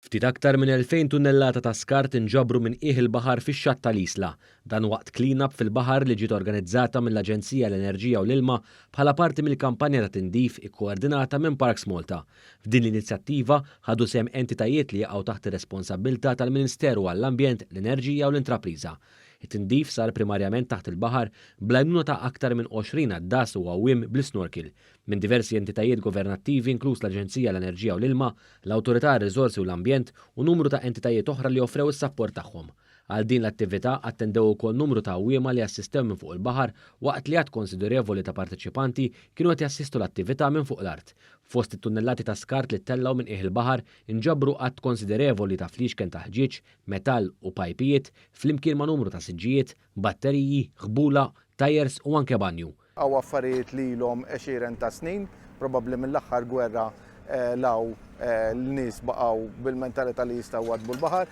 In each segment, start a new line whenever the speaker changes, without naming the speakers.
Ftit aktar minn 2,000 tunnellata ta' skart inġabru minn qiegħ il-baħar fix-xatt tal-Isla. Dan waqt clean-up fil-baħar li ġiet organizzata mill-Aġenzija l-Enerġija u l-Ilma bħala parti mill-kampanja ta' tindif ikkoordinata minn Parks Malta. F'din l-inizjattiva ħadu sehem entitajiet li jaqgħu taħt ir-responsabbiltà tal-Ministeru għall-Ambjent, l-Enerġija u l-Intrapriża. It-tindif sar primarjament taħt il-baħar bl-għajnuna ta' aktar minn 20 għaddas u għawwiem bl-isnorkel minn diversi entitajiet governattivi, inkluż l-Aġenzija l-Enerġija u l-Ilma, l-Awtorità għar-Riżorsi u l-Ambjent u numru ta' entitajiet oħra li offrew is-sapport tagħhom. Għal din l-attività attendew ukoll numru ta' għawwiema li assistew minn fuq il-baħar, waqt li għadd konsiderevoli ta' parteċipanti kienu qed jassistu l-attività minn fuq l-art. Fost it-tunnellati ta' skart li ttellgħu minn qiegħ il-baħar inġabru għadd konsiderevoli ta' fliexken ta' ħġieġ, metall u pajpijiet, flimkien ma' numru ta' siġġijiet, batteriji, ħbula, tajers u anke banju.
Hawn affarijiet li ilhom għexieren ta' snin, probabbli mill-aħħar gwerra 'l hawn l-nies baqgħu bil-mentalità li jistgħu jwaddbu l-baħar.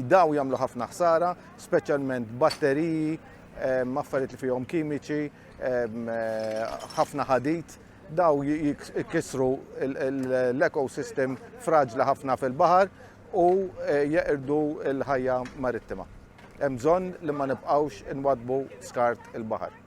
Daw jagħmlu ħafna ħsara, speċjalment batteriji, affarijiet li fihom kimiċi, ħafna ħadid. Daw jkissru l-ecosystem fraġli ħafna fil-baħar u jeqirdu l-ħajja marittima. Hemm bżonn li ma nibqgħux inwaddbu skart il-baħar.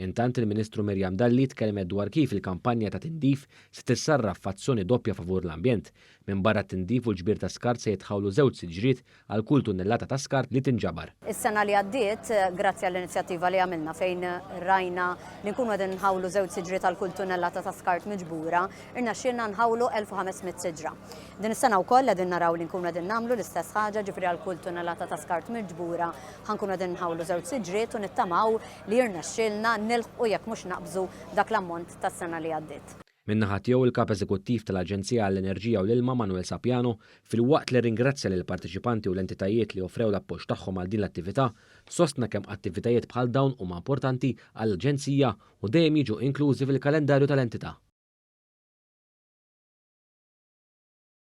Intant, il-Ministru Miriam Dalli tkellmet dwar kif il-kampanja ta' tindif se tissarraf f'azzjoni doppja favur l-ambjent. Minn barra t-tindif u l-ġbir ta' skart, se jitħawlu żewġ siġriet għal kull tunnellata ta' skart li tinġabar.
Is-sena li għaddiet, grazzi għall-inizjattiva li għamilna fejn rajna li nkunu qegħdin nħawlu żewġ siġriet għal kull tunnellata ta' skart miġbura, irnexxielna nħawlu 1500 siġra. Din is-sena wkoll qegħdin naraw li nkunu qegħdin nagħmlu l-istess ħaġa, ġifieri għal kull tunnellata ta' skart miġbura ħa nkunu qegħdin nħawlu żewġ siġriet u nittamaw li jirnexxielna nilħqu, jekk mhux naqbżu, dak l-ammont tas-sena li għaddiet.
Min-naħa tiegħu, il-Kap Eżekuttiv tal-Aġenzija għall-Enerġija u l-Ilma, Manuel Sapiano, filwaqt li ringrazzja lill parteċipanti u l-entitajiet li offrew l-appoġġ tagħhom għal din l-attività, sostna kemm attivitajiet bħal dawn huma importanti għall-Aġenzija u dejjem jiġu inklużi fil-kalendarju tal-entità.